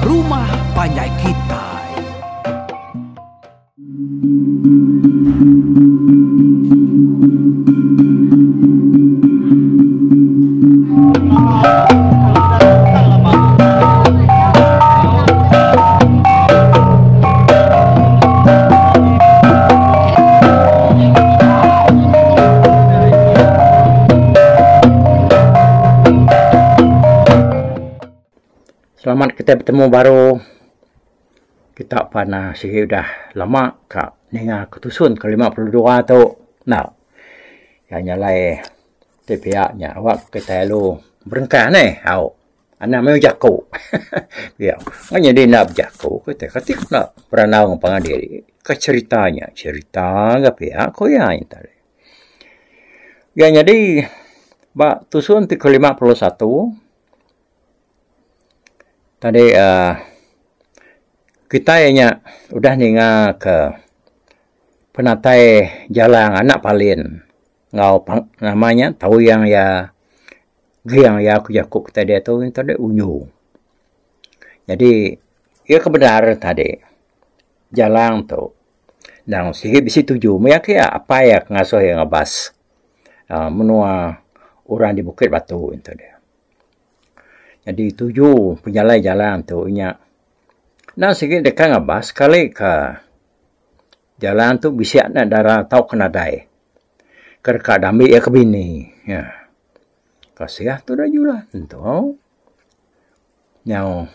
rumah panjai kitai. Selamat kitai betemu baru kita pan uhh sigi udah lama ka ninga ke tusun ke 52 tu enda. Iya nya alai ti pia nya awak kitai lalu berengkah neh au. Anang meh bejaku pia. Wang nyadi enda bejaku kitai kati ku enda berandau ngan pangan diri. Ka cerita nya cerita ga pia ku iya nya tadi. Iya nyadi ba tusun ti ke 51 tadi uhh kitai nya udah ninga ke penatai jalang anak palin enggau nama nya tawing iya. Geng iya ku jaku kitai diatu tadi unju. Nyadi iya ke bendar tadi jalang tu endang sigi bisi tuju meh iya ke iya apai iya ke ngasuh iya ngabas uhh menua orang di Bukit Batu yen tadi. Nyadi tuju pejalai jalang tu inya endang sigi deka ngabas sekali ka jalang tu bisi anak dara tauka nadai ke deka diambi iya ke bini. Kasih tudah julan tu. Nyau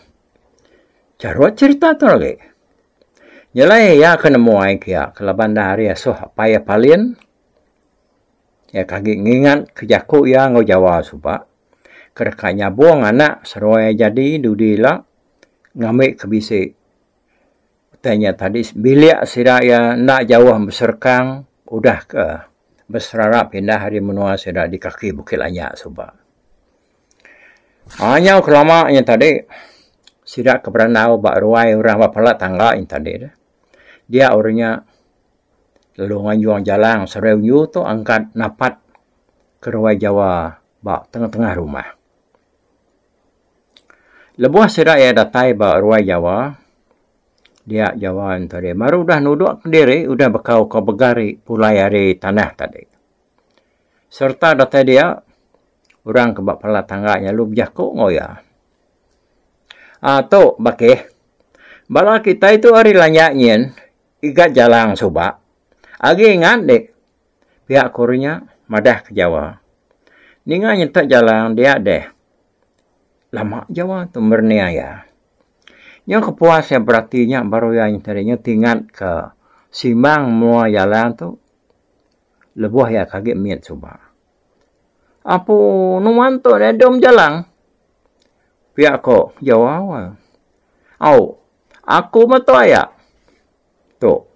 charut cherita tu agi. Nyelai iya ke nemu ai kiya ke laban da hari asuh apai iya palin. Iya ke agi ngingat ke jaku iya enggau Jawa suba ke deka nyabung anak seruai jadi dudi ila ngambi ke bisi. Utai nya tadi bilik sida iya enda jauh beserekang udah ke beserara pindah ari menua sida di kaki Bukit Lanyak suba. Aaa nyau ke lama nya tadi sida ke berandau ba ruai orang ba pala tangga nya tadi deh. Dia orang nya lalu nganjung jalang seruai unju tu angkat napat ke ruai Jawa ba tengah-tengah rumah. Lebuh sida iya datai ba ruai Jawa, dia Jawa enti tadi baru udah nudok kediri udah bekau ke begari pulai ari tanah tadi. Sereta datai dia, orang ke ba pala tangga nya lalu bejaku enggau iya. Aaa tu bakih, bala kitai tu ari lanya nyin igat jalang suba. Agi ingat dik Pia ku orang nya madah ke Jawa. Ninga nyenta jalang dia deh. Lama Jawa tu merening iya. Nyau kepuas iya berati nya baru iya nyadi nya tingat ke simbang mua jalang tu lebuh iya ke agi mit suba. Apu nuan tu deh dom jalang. Pia ko Jawa. Au aku meh tu aya. Tu.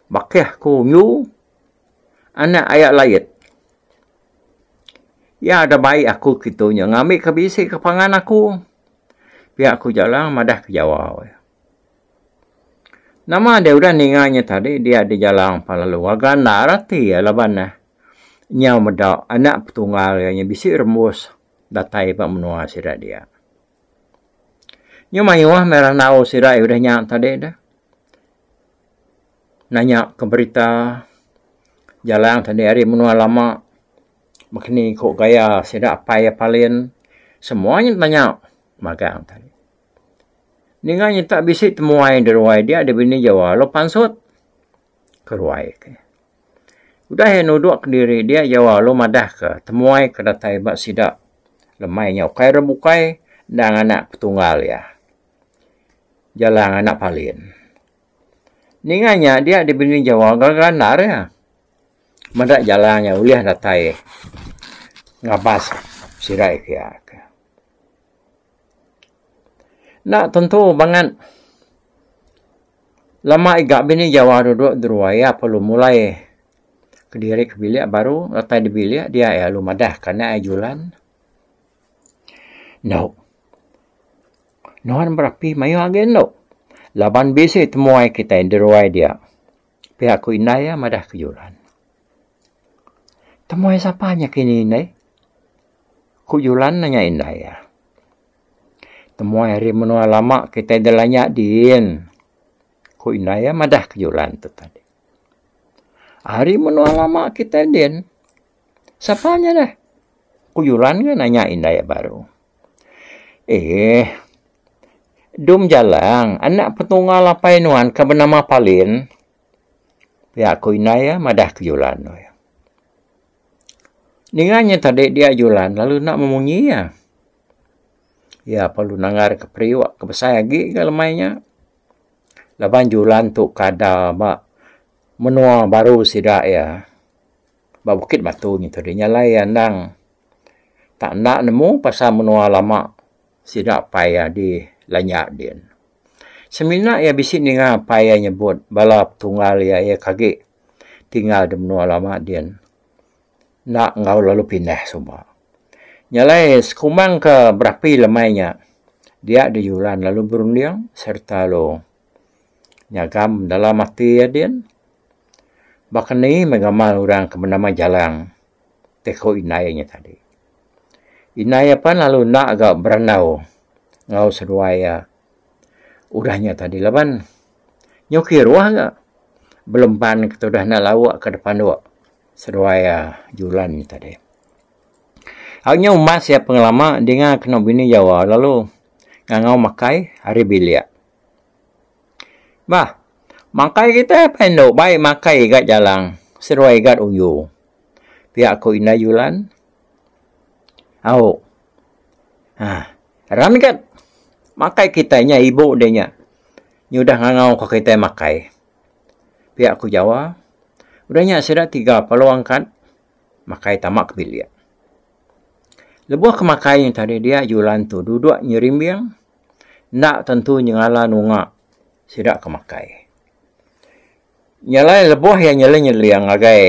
Bakih ku unju anak aya lait. Iya da bai aku kitu nya ngambi ke bisi ke pangan aku. Pia ku Jalang madah ke Jawa. Nama deh udah ninga nya tadi dia di Jalang pan lalu gaga endar ati iya laban ne nyau meda anak petunggal iya nya bisi rembus datai ba menua sida dia. Nyu mayuh meh randau sida udah nya tadi deh. Nanya ke berita jalang tadi ari menua lama meh kini ku gaya sida apai palin semua nya tanya magang tadi. Ninga nyita bisi temuai deruai dia dibini jawa lalu pansut ke ruai ke. Udah iya nudok kediri dia Jawa lalu madah ke temuai ke datai ba sida lemai nya ukai ira bukai endang anak petunggal iya. Jalang anak palin. Ninga nya dia dibini Jawa gaga endar iya. Meda jalang nya ulih datai ngabas sida iya ke. Enda tentu bangat lama iga bini Jawa duduk deruai iya perlu mulai kediri ke bilik baru datai di bilik dia iya lalu madah ka anak iya julan. Endo nuan berapi mayuh agi endo laban bisi temuai kitai deruai dia pia ku indai iya madah ke julan. Temuai sapa nya kini indai? Ku Julan nanya indai iya. Temuai ari menua lama kitai da lanya din, ku indai iya madah ke Julan tu tadi. Ari menua lama kitai din, sapa nya deh? Ku Julan ga nanya indai iya baru. Eeh Dum Jalang anak petunggal apai nuan ke benama Palin, pia ku indai iya madah ke Julan. Ninga nya tadi dia Julan lalu enda memunyi iya. Iya perlu nanggar ke periuk ke besai agi ga lemai nya. Laban Julan tu kada ba menua baru sida iya ba Bukit Batu nya tadi. Nya alai iya endang tak enda nemu pasal menua lama sida apai iya di Lanya din. Semina iya bisi ninga apai iya nyebut bala petunggal iya iya ke agi tinggal di menua lama din enda enggau lalu pindah suba. Nya alai sekumbang ke berapi lemai nya dia dijulan lalu berunding sereta lalu nyagam dalam ati iya din baka ni meh gamal orang ke benama Jalang ti ku indai nya tadi. Indai iya pan lalu enda ga berandau enggau seduai iya udah nya tadi laban nyau kiruh ga belempan ke tudah enda lauk ke depanduk seduai iya julan nya tadi. Au nya umbas iya pengelama dinga kenu bini jawa lalu ngangau makai ari bilik. Bah makai kitai apai endu bai makai igat jalang seduai igat uyu pia ku indai julan. Au uhh ran gat makai kitai nya ibu deh nya. Nyudah ngangau ka kitai makai. Pia ku Jawa. Udah nya sida tiga perlu angkat makai tama ke bilik. Lebuh ke makai nya tadi dia Julan tu duduk nyerimbing enda tentu nyengala nunga sida ke makai. Nya alai lebuh iya nyeling-nyeling ngagai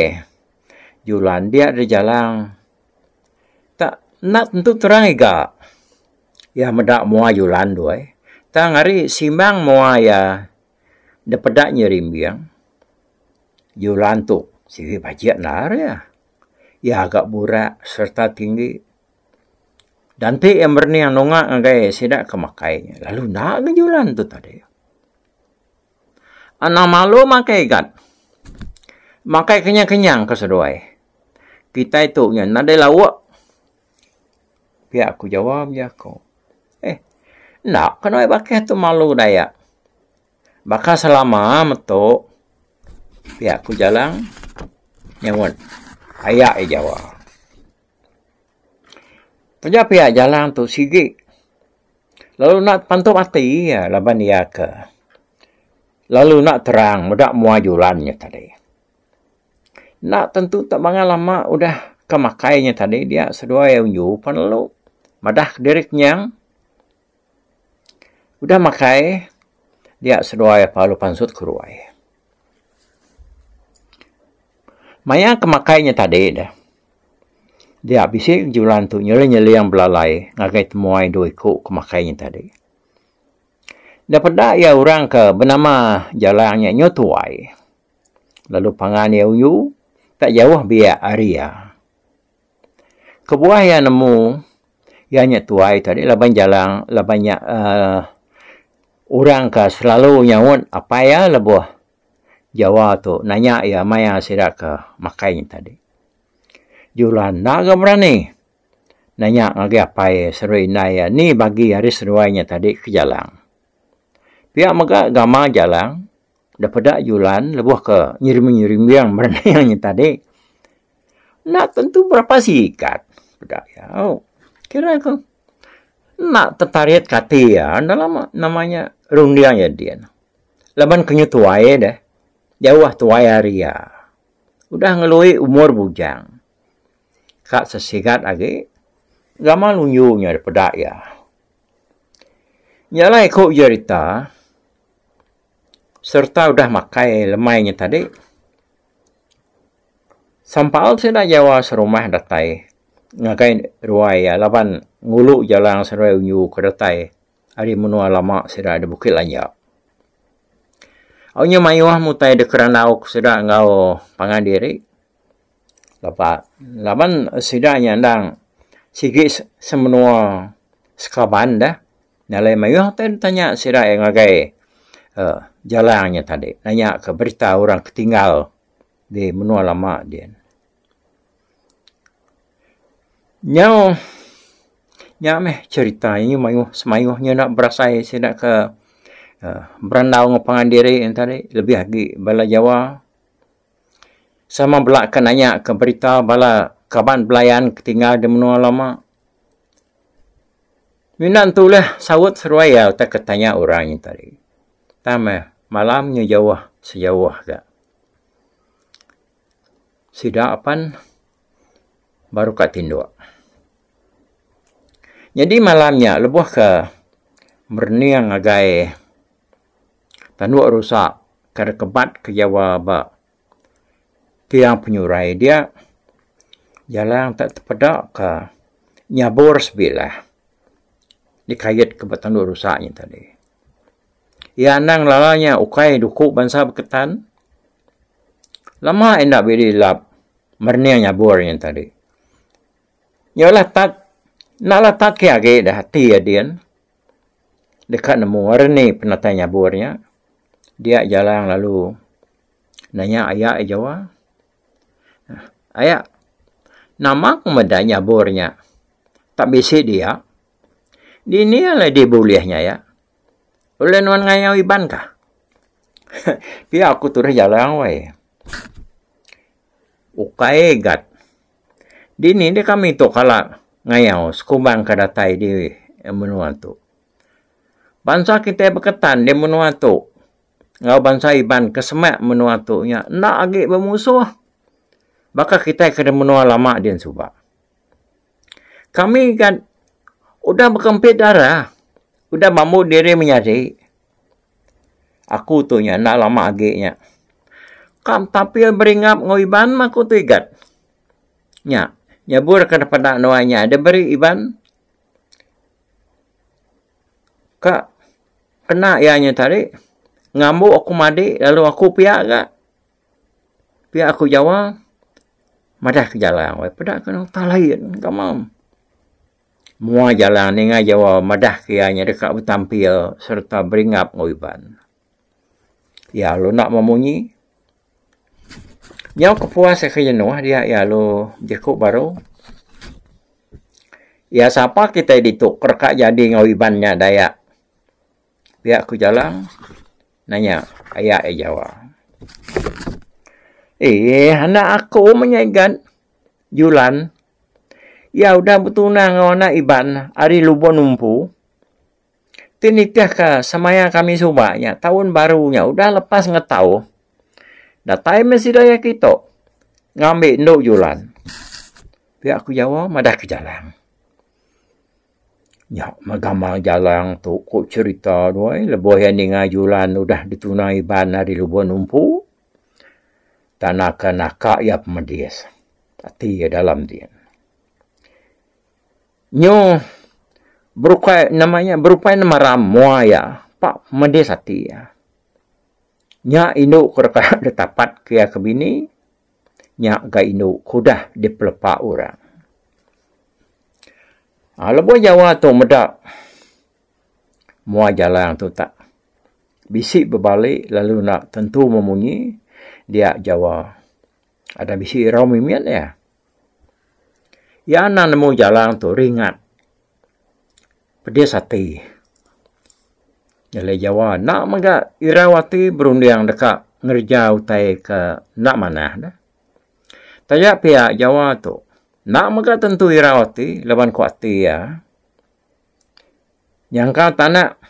Julan dia deh jalang tak enda tentu terang iga. Iya meda mua Julan tu ai. Tang ari simbang mua iya da peda nyerimbing Julan tu sigi bajik endar iya. Iya ga burak sereta tinggi. Dan ti iya merening nunga ngagai sida ke makai lalu enda ga Julan tu tadi. Anang malu makai igat. Makai kenyang-kenyang ke seduai. Kitai tu nya nadai lauk. Pia ku jawab jaku. Eh, enda ke nuai bakih tu malu dayak. Baka selama metu pia ku Jalang nyaut aya iya jawa. Taja pia Jalang tu sigi lalu enda pantup ati iya laban iya ke lalu enda terang meda mua julan nya tadi. Enda tentu tak bangat lama udah ke makai nya tadi dia seduai unju pan lalu madah diri kenyang. Udah makai dia seduai lalu pansut ke ruai. Maya ke makai nya tadi deh dia bisi julan tu nyeling-nyeling belalai ngagai temuai dua iku ke makai nya tadi. Da peda iya orang ke benama Jalang nya nyau tuai. Lalu pangan iya uyu tak jauh biak ari iya. Kebuah iya nemu iya nya tuai tadi laban jalang laban nya uhh orang ke selalu nyaut apai iya lebuh jawa tu nanya iya maya sida ke makai nya tadi. Julan enda ga berani nanya ngagai apai seduai indai iya ni bagi ari seduai nya tadi ke jalang. Pia mega gamal jalang Da peda julan lebuh ke nyerimbing-nyerimbing merening nya tadi enda tentu berapa sikat peda iya au. Kira ku enda tetarit ke ati iya enda lama nama nya runding iya din. Laban ke nyu tuai deh jauh tuai ari iya. Udah ngelui umur bujang ka sesigat agi gamal unju nya da peda iya. Nya alai ku jerita sereta udah makai lemai nya tadi sampal sida jawa serumah datai ngagai ruai iya laban ngulu jalang seduai unju ke datai ari menua lama sida da Bukit Lanjak. Au nya mayuh mutai da kerandau sida enggau pangan diri lepa laban sida nya endang sigi semenua sekaban deh. Nya alai mayuh utai ditanya sida iya ngagai uhh jalang nya tadi nanya ka berita orang ke tinggal di menua lama din. Nyau nya meh cherita inya mayuh semayuh nya enda berasai sida ke uhh berandau enggau pangan diri ne tadi lebih agi bala jawa. Sama bela ke nanya ke berita bala kaban belayan ke tinggal di menua lama. Mina entu ulih saut seruai iya utai ke tanya orang nya tadi. Tang meh malam nya jauh sejauh ga. Sida pan baru ka tinduk. Nyadi malam nya lebuh ke merening ngagai tanduk rusa ke rekebat ke jawa ba tiang penyurai dia jalang tak tepeda ka nyabur sebilah dikait ke ba tandu rusa nya tadi. Iya anang lala nya ukai duku bansa beketan. Lama enda biri lap merening nyabur nya tadi. Nya lah tat enda lah tat ke agi dah ati iya din. Deka nemu ari ni penatai nyabur nya dia jalang lalu nanya aya jawa. Aya nama ku meda nyabur nya tak bisi dia. Dini alai dibulih nya aya. Ulih nuan ngayau Iban ka. Pia ku turih jalang weh. Ukai gat. Dini deh kami tu kala ngayau sekumbang ke datai di menua tu. Bansa kitai beketan di menua tu enggau bansa Iban ke semak menua tu nya enda agi bemusuh baka kitai ke di menua lama din suba. Kami kan udah bekempit darah udah mambu diri menyadi. Aku tu nya enda lama agi nya. Ka tapil beringap enggau Iban mah aku tu igat. Nya, nyebur ke peda nuan nya diberi Iban. Ka kena iya nya tadi ngambu aku madi lalu aku pia ga. Pia aku jawa madah ke jalang weh peda ke utai lain gamal. Mua jalang ninga jawa madah ke iya nya deka betampil sereta beringap enggau Iban. Iya lalu enda memunyi. Nyau kepuas ke jenuh dia iya lalu bejaku baru. Iya sapa kitai ditu ke deka jadi enggau Iban nya Dayak. Pia ku Jalang nanya aya iya Jawa. Eeh anak aku meh nya igat Julan. Iya udah betunang enggau anak Iban ari Lubok Numpu. Ti nitihka semaya kami suba nya taun baru nya udah lepas ngetau. Datai meh sida iya kitu ngambi endu Julan. Pia ku Jawa madah ke Jalang. Nya meh gamal jalang tu ku cherita doi lebuh iya ninga julan udah dituna Iban ari Lubok Numpu tanda ke naka iya pemedis ati iya dalam din. Nyu berukai nama nya berupai nemaram mua iya pak pemedis ati iya. Nya indu ke deka ditapat ke iya ke bini nya ga indu ke udah dipelepa orang. Aa lebuh Jawa tu meda mua jalang tu tak bisi bebali lalu enda tentu memunyi dia Jawa ada bisi irau mimit iya. Iya anang nemu jalang tu ringat pedis ati. Jalai Jawa enda mega irau ati berunding deka ngereja utai ke enda manah ne. Taja pia Jawa tu enda mega tentu irau ati laban ku ati iya nyangka tanak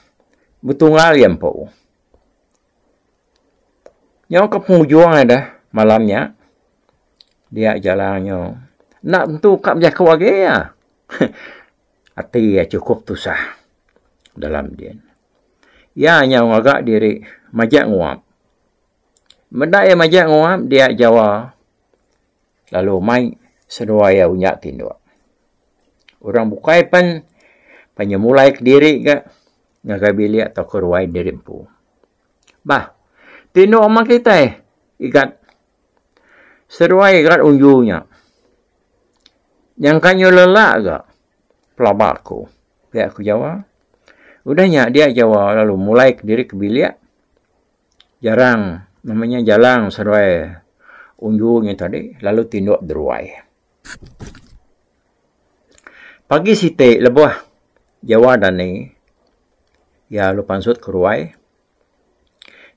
betunggal iya empu. Nyau ke pengujung iya deh malam nya dia jalang nyu enda tentu ka bejaku agi iya. Ati iya chukup tusah dalam din. Iya nyau ngaga diri majak nguap. Meda iya majak nguap dia Jawa lalu mai seduai iya unya tinduk. Orang bukai pen penyemulai kediri ga ngagai bilik tauka ruai diri empu. Bah tinduk meh kitai igat seduai igat unju nya. Nyangka nyu lelak ga pelaba aku. Pia ku Jawa. Udah nya dia Jawa lalu mulai kediri ke bilik jarang nama nya jalang seduai unju nya tadi lalu tinduk deruai. Pagi siti lebuh Jawa dani iya lalu pansut ke ruai.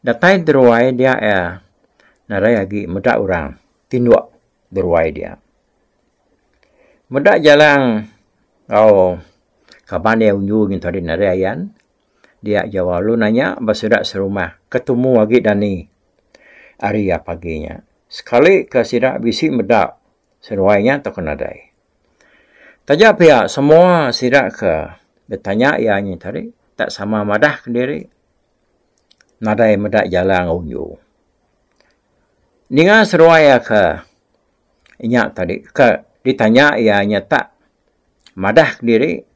Datai deruai dia iya nadai agi meda orang tinduk deruai dia. Meda jalang enggau kaban iya unju nyin tadi nadai ayan dia Jawa lalu nanya ba sida serumah ke tumu agi dani ari iya pagi nya. Sekali ke sida bisi meda seduai nya tauka nadai. Taja pia semua sida ke betanya iya nyin tadi tak sama madah kediri nadai meda jalang unju. Ninga seduai iya ke inya tadi ke ditanya iya nya tak madah kediri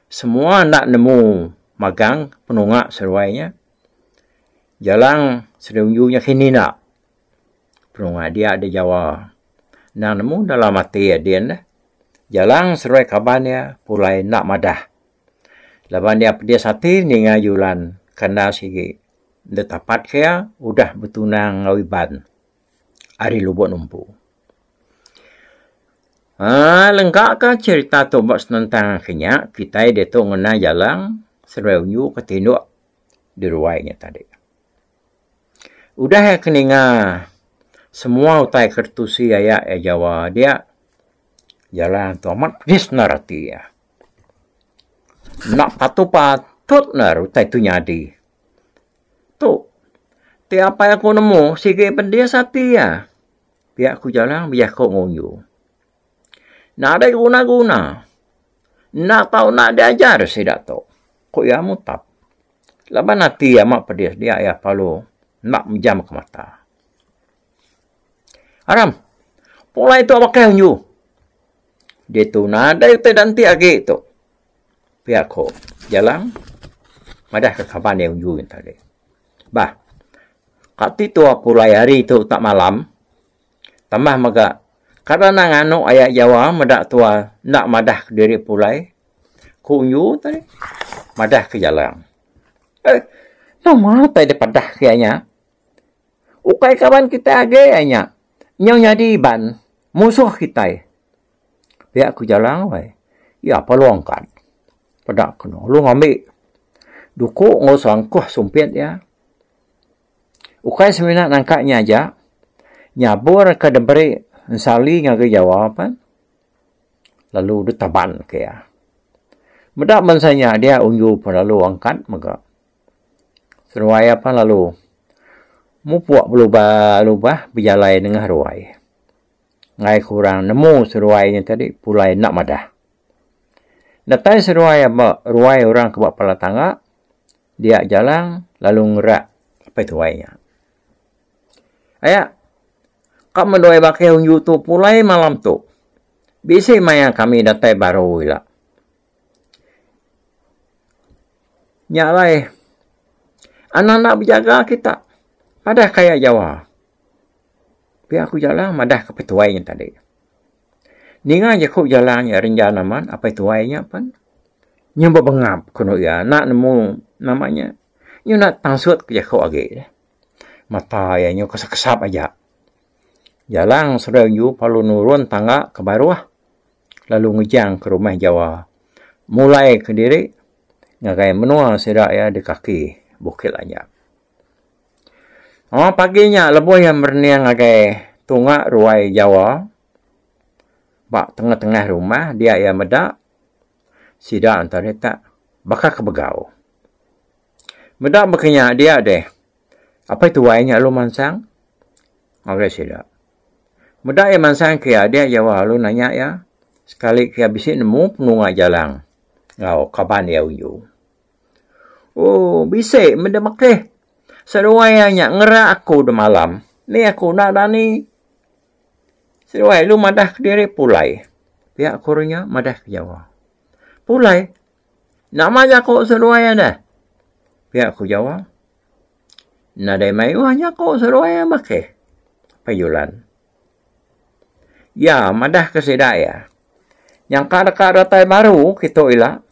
semua enda nemu magang penunga seduai nya. Jalang seduai unju nya kini enda. Penunga dia di Jawa. Endang nemu dalam ati iya din deh. Jalang seduai kaban iya pulai enda madah. Laban iya pedis ati ninga Julan ke enda sigi ditapat ke iya udah betunang enggau Iban ari Lubok Numpu. Aaa lengka ka cherita tu ba senentang ke nya kitai diatu ngena jalang seduai unju ke tinduk di ruai nya tadi. Udah iya ke ninga semua utai ke ditusi aya iya Jawa dia, jalan tu amat pedis endar ati iya. Enda patut patut endar utai tu nyadi. Tu ti apai aku nemu sigi pedis ati iya. Pia ku Jalang bejaku ngunju. Nadai guna-guna. Enda tau enda diajar sida tu, ku iya mutap. Laban ati iya amat pedis dia iya perlu enda mejam ke mata. Aram, pulai tu pakai unju. Ditu nadai utai da enti agi tu. Pia ko Jalang madah ke kaban iya unju nya tadi. Bah, kati tua pulai hari tu tak malam tambah mega kada ne nganu aya Jawa meda tua enda madah kediri pulai. Ku Unju tadi madah ke Jalang. Eh, nama utai dipadah ke iya nya? Ukai kaban kitai agi iya nya. Nyau nyadi Iban, musuh kitai. Pia ku Jalang weh. Iya perlu angkat. Peda kenu lalu ngambi duku enggau sangkuh sumpit iya. Ukai semina nangka nya aja, nyabur ke diberi ensali ngagai Jawa pan. lalu ditaban ke iya. Meda bansa nya dia unju pun lalu angkat mega. Seduai iya pan lalu mupuk belubah lubah bejalai nengah ruai. Enggai ke orang nemu seduai nya tadi pulai enda madah. Datai seduai iya ba ruai orang ke ba pala tangga dia jalang lalu ngerak apai tuai nya. Aya ka menduai bakih unju tu pulai malam tu. Bisi maya kami datai baru ila. Nya alai anang enda bejaga kita padah kaya Jawa. Pia ku Jalang madah ke petuai nya tadi. Ninga jaku Jalang nya renjan amat apai tuai nya pen nyebut bengap ku iya enda nemu nama nya. Nyu enda tansut ke jaku agi. Mata iya nyu kesap kesap aja. Jalang seduai unju perlu nurun tangga ke baruh lalu ngejang ke rumah Jawa mulai kediri ngagai menua sida iya di kaki Bukit Lanjak. Aaa pagi nya lebuh iya merening ngagai tunga ruai Jawa ba tengah-tengah rumah dia iya meda sida enta rita baka ke begau. Meda baka nya dia deh Apai tuai nya lalu mansang ngagai sida. Meda iya mansang ke iya dia Jawa lalu nanya iya sekali ke iya bisi nemu penunga jalang enggau kaban iya uju. Ooh bisi meda mekih seduai iya nya ngerak aku demalam ni aku enda dani. Seduai lalu madah kediri pulai pia ku orang nya madah ke Jawa. Pulai Nama jaku seduai iya deh? Pia ku Jawa. Nadai mayuh jaku seduai iya bakih, Apai Julan. Iya madah ke sida iya. Nyangka deka datai baru kitu ila.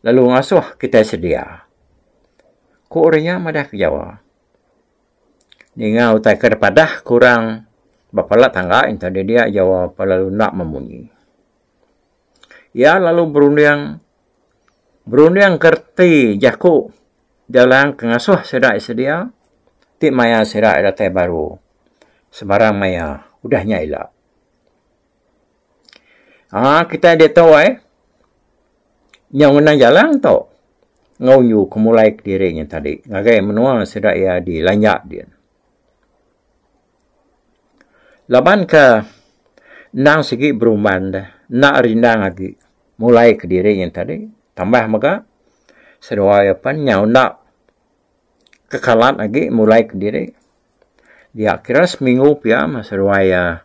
lalu ngasuh kitai sedia. Ku orang nya madah ke Jawa. Ninga utai ke dipadah ke orang ba pala tangga yen tadi dia Jawa pa lalu enda memunyi. Iya lalu berunding berunding ke reti jaku Jalang ke ngasuh sida sedia ti maya sida datai baru sebarang maya udah nya ila. Aa kitai diatu ai nyau ngena jalang tu enggau unju ke mulai kediri nya tadi ngagai menua sida iya di Lanjak din. Laban ke endang sigi berumban deh enda rindang agi mulai kediri nya tadi tambah mega seduai apan nyau enda kekalat agi mulai kediri dia kira seminggu pia meh seduai iya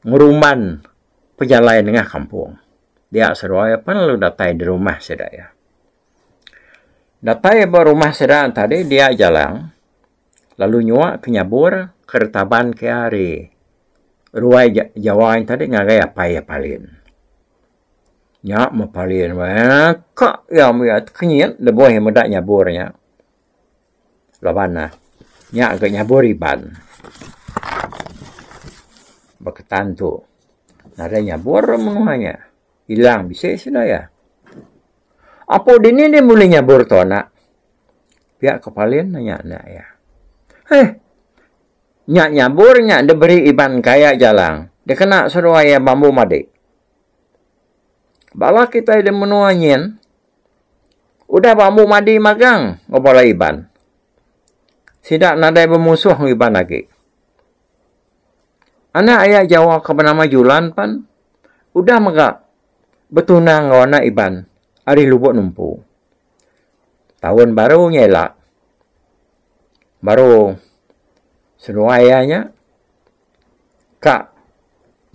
ngerumban pejalai nengah kampung dia seduai apan lalu datai di rumah sida iya. Datai ba rumah sida tadi dia jalang. Lalu nyua ke nyabur ke retaban ke ari ruai Jawa nya tadi ngagai apai iya Palin. Nya meh Palin ka iya meh tekenyit lebuh iya meda nyabur nya. Laban ne nya ga nyabur Iban. Beketan tu nadai nyabur menua nya ilang bisi sida iya. Apo dini deh bulih nyabur tu anak. Pia ko Palin nanya anak iya. Heh. Nya nyabur nya diberi Iban Kaya Jalang dikena seduai iya bambu madi. Bala kitai di menua nyin udah bambu madi magang enggau bala Iban. Sida nadai bemusuh enggau Iban agi. Anak aya Jawa ke benama Julan pan udah mega betunang enggau anak Iban ari Lubok Numpu. Taun baru nya ila baru seduai iya nya ka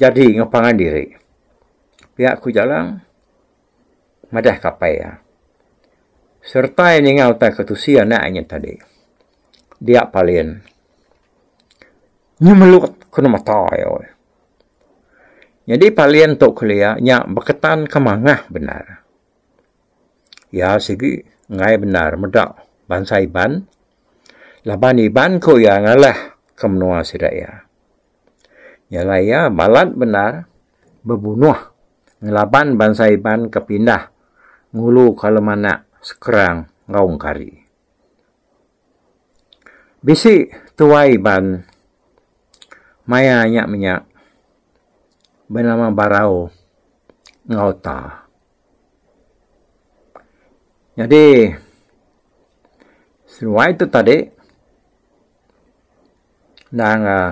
jadi enggau pangan diri. Pia ku Jalang madah ka apai iya. Sereta iya ninga utai ke tusi anak iya nya tadi dia Palin nyemelut ke mata iya. Nyadi Palin tu kelia nya beketan ke mangah bendar. Iya sigi enggai bendar meda bansa Iban laban Iban ku iya ngalah ke menua sida iya. Nya alai iya balat bendar bebunuh ngelaban bansa Iban ke pindah ngulu ka Lemanak Sekerang enggau Engkari. Bisi tuai Iban maya nya menya benama Barau enggau Ta. Nyadi seduai tu tadi endang uhh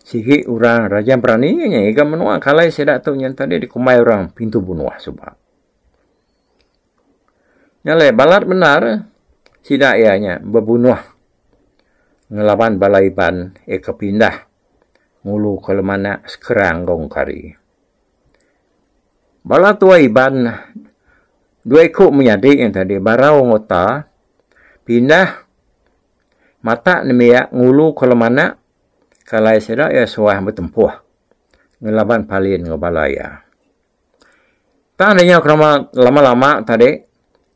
sigi orang raja berani nya iga menua kalai sida tu nyen tadi dikumbai orang pintu bunuh suba. Nya alai balat bendar sida iya nya bebunuh ngelaban bala Iban ika pindah ngulu ke Lemanak Sekerang Gong Kari. Bala tuai Iban dua iku menyadi nya tadi Barau enggau Ta pindah matak nembiak ngulu ke Lemanak ke alai sida iya suah betempuh ngelaban Palin enggau bala iya. Tang ne nyau kelama lama-lama tadi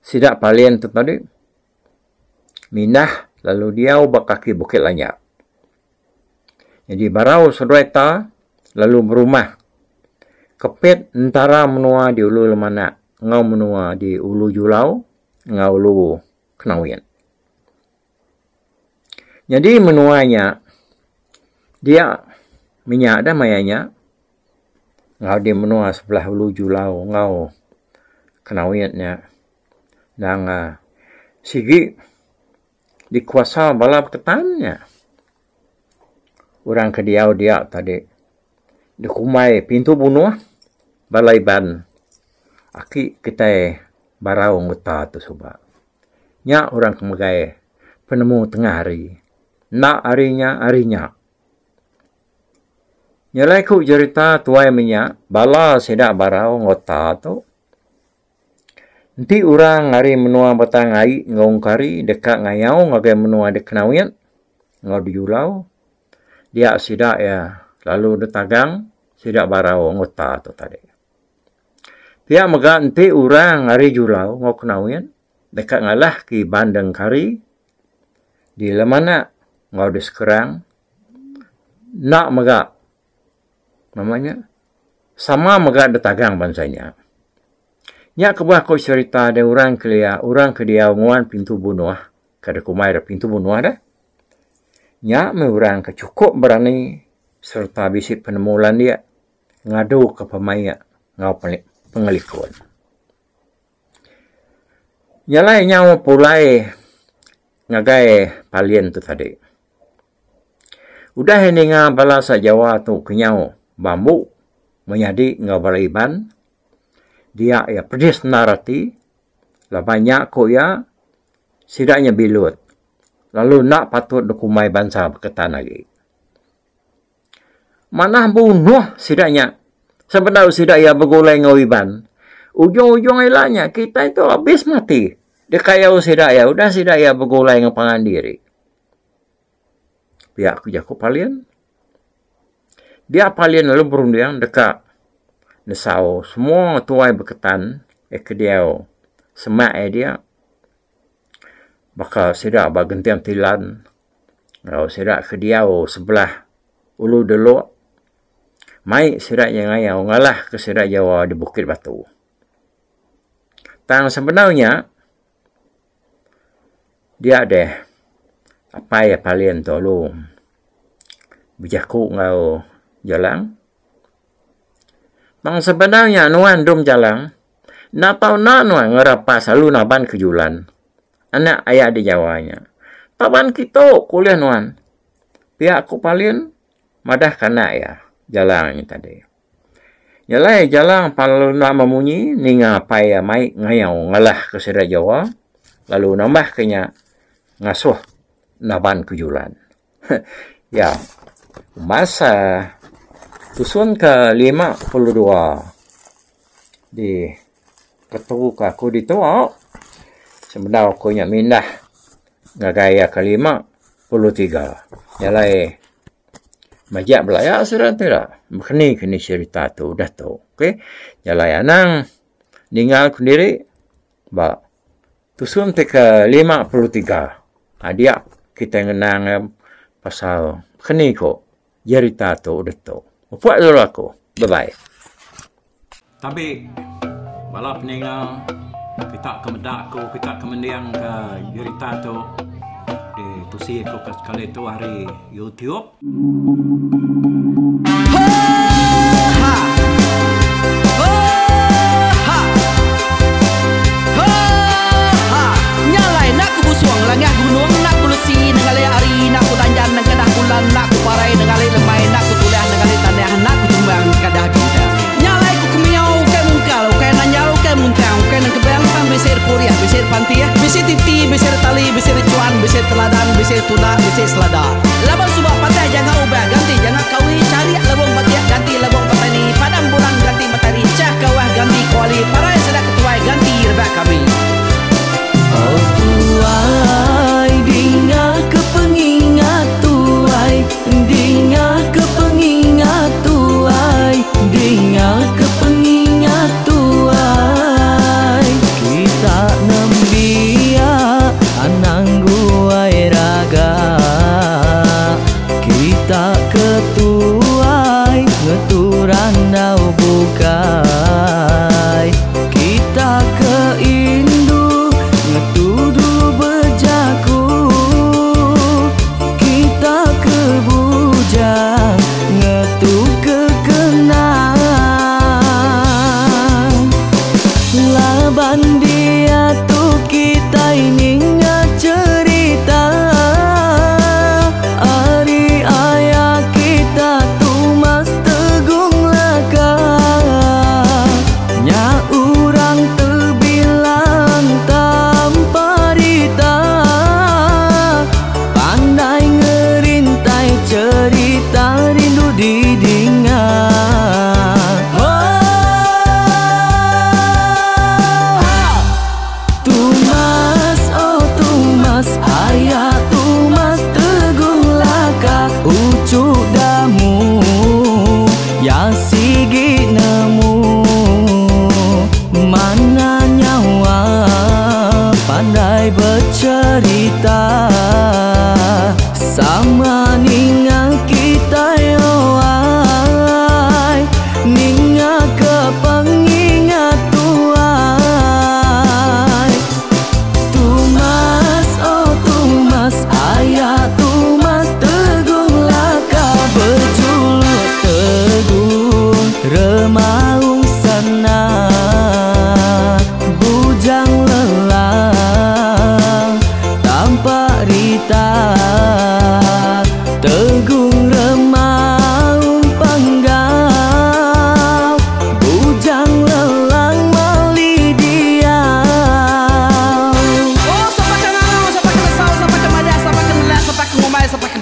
sida Palin tu tadi mindah lalu diau ba kaki Bukit Lanyak. Nyadi Barau seduai Ta lalu berumah kepit entara menua di Ulu Lemanak enggau menua di Ulu Julau enggau Ulu Kenawit. Nyadi menua nya dia menya dah maya nya enggau di menua sebelah Ulu Julau enggau Kenawit nya endang sigi dikuasa bala beketan nya. Orang ke diau dia tadi dikumbai pintu bunuh bala Iban aki kitai Barau Nguta tu suba. Nya orang ke megai penemu tengah hari. Enda hari nya hari nya. Nyelai ku jerita tuai menya bala sida Barau Nguta tu Enti orang ari menua Batang Ai enggau Engkari deka ngayau ngagai menua Dekenawit enggau Dejulau dia sida iya lalu ditagang sida Barau enggau Ta tu tadi. Pia mega enti orang ari Julau enggau Kenawit deka ngalahka Iban Dengkari di Lemanak enggau di Sekerang enda mega nama nya sama mega ditagang bansa nya. Nya kebuah ku cherita deh orang kelia orang ke diau nguan pintu bunuh ke dikumbai deh pintu bunuh deh. Nya meh orang ke chukup berani sereta bisi penemu landik ngaduka pemaik enggau pengelikun. Nya alai nyau pulai ngagai palin tu tadi. Udah iya ninga bala sa Jawa tu kenyau bambu menyadi enggau bala Iban dia iya pedis endar ati laban nya ku iya sida nya bilut lalu enda patut dikumbai bansa Baketan agi. Manah bunuh sida nya sebedau sida iya begulai enggau Iban. Ujung-ujung ila nya kitai tu abis mati dikayau sida iya udah sida iya begulai enggau pangan diri. Pia ku jaku Palin. Dia Palin lalu berunding deka nesau semua tuai Baketan ke diau semak iya dia. Baka sida ba Genting Tilan enggau sida ke diau sebelah ulu delok mai sida nya ngayau ngalah ke sida jawa di Bukit Batu. Tang sebedau nya dia deh apai Palin tu lalu bejaku enggau Jalang. Tang sebedau nya nuan dum Jalang enda tau enda nuan ngerapas lalu naban ke Julan anak aya di Jawa nya. Taban kitu ku ulih nuan. Pia ku Palin madah ke anak iya Jalang nya tadi. Nya alai Jalang pan lalu enda memunyi ninga apai iya mai ngayau ngalah ke sida Jawa lalu nambah ke nya ngasuh naban ke Julan. Ya. Masa tusun ke 52 di ketu ka aku ditu sebedau aku nya mindah ngagai iya ke 53. Nya alai majak belaya sida ti ira bekeni kini cherita tu udah tu. Okey. Nya alai anang ningal kediri ba Tusun ti ke 53 dia kitai ngenang pasal keni ko jerita tu udah tu. Mupuk dulu aku. Bye bye. Tabi bala peninga kita ke meda aku kita ke mending ke jerita tu di tusi aku ke sekali tu ari YouTube. Laban suba patah janga ubah ganti janga kawi charik lebong batik ganti lebong petani padam bulan ganti matahari chah kawah ganti kuali parai sida ketuai ganti rebak kami. Oh tuai dinga ke pengingat tuai dinga ke pengingat tuai dinga ke pengingat tuai kita nembiak anang guai raga kita ke tuai.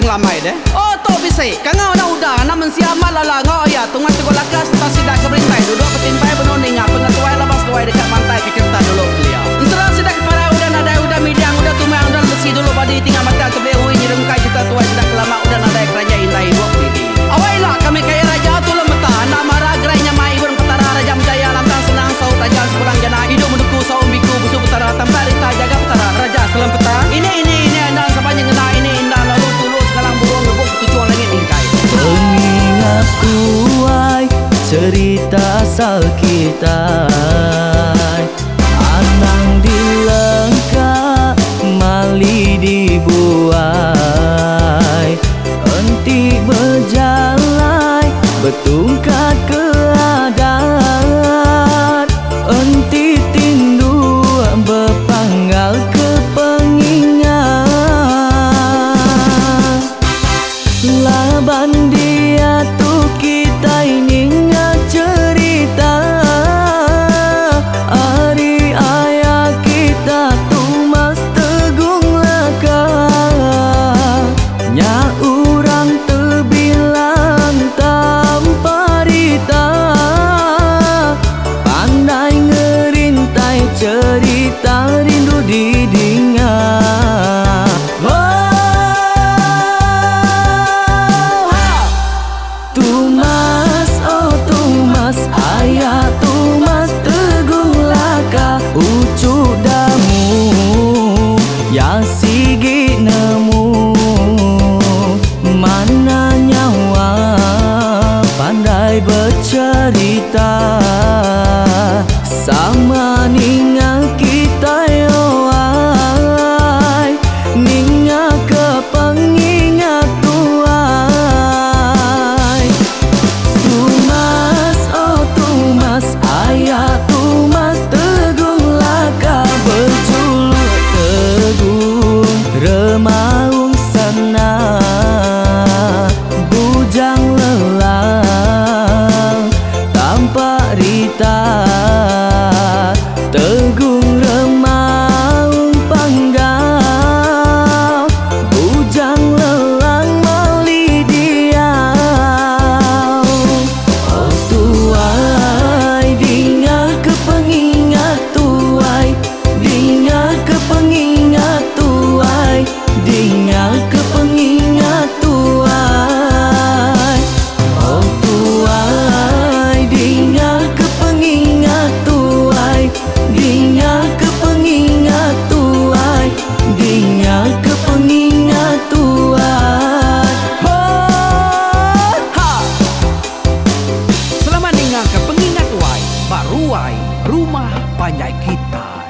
ngelambai deh. Oh tu bisi. Kangau anak uda, anak mensia amat lala enggau aya Tungas Teguh Lakas sereta sida ke berintai duduk betimpai benung ninga pengetuai laban seduai deka mantai ke cherita dulu kelia. Ensera sida ke parai udah nadai udah midang udah tumang udah lemesi dulu badi tinggal matang tebeli ui nyerungkai cherita tuai sida ke lama udah nadai keranjai indai ibuk didi. Awai ila kami kaya raja tulung meta enda mara gerai nyamai ibun petara raja menjaya lantang senang saut raja sepulang jana idup menuku saum biku busu petara tampak rita jaga petara raja selem peta ini ini ini endang sapa nyengenda ini indah lalu tulu sengalang burung ngebuk ketuchung langit mingkai. Pengingat tuai cerita asal kitai Anang dilengka mali dibuai Enti bejalai betungkat ke adat Enti tindu bepanggal ke pengingat Laban diatu kitai ninga cherita Ari aya kita Tumas Tegung Laka Nya urang tebilang tanpa rita Pandai ngerintai cherita rindu didinga. Tumas oh Tumas aya Tumas Teguh Laka uchu damu ya sigi nemu mana nyawa pandai becherita sama ninga kitai oh ai ninga ke pengingat tuai Tumas oh Tumas aya Tumas Teguh Laka bejuluk Teguh Remaung Sana Bujang Lelang Tampak Rita Tegung Remaung Panggau Bujang Lelang Mali Diau. Oh tuai dinga ke pengingat tuai dinga ke pengingat tuai dinga ke pengingat tuai. Oh tuai dinga ke pengingat tuai dinga ke pengingat tuai dinga ke pengingat tuai. Ho ha. Selamat ninga ke pengingat tuai ba ruai rumah panjai kitai.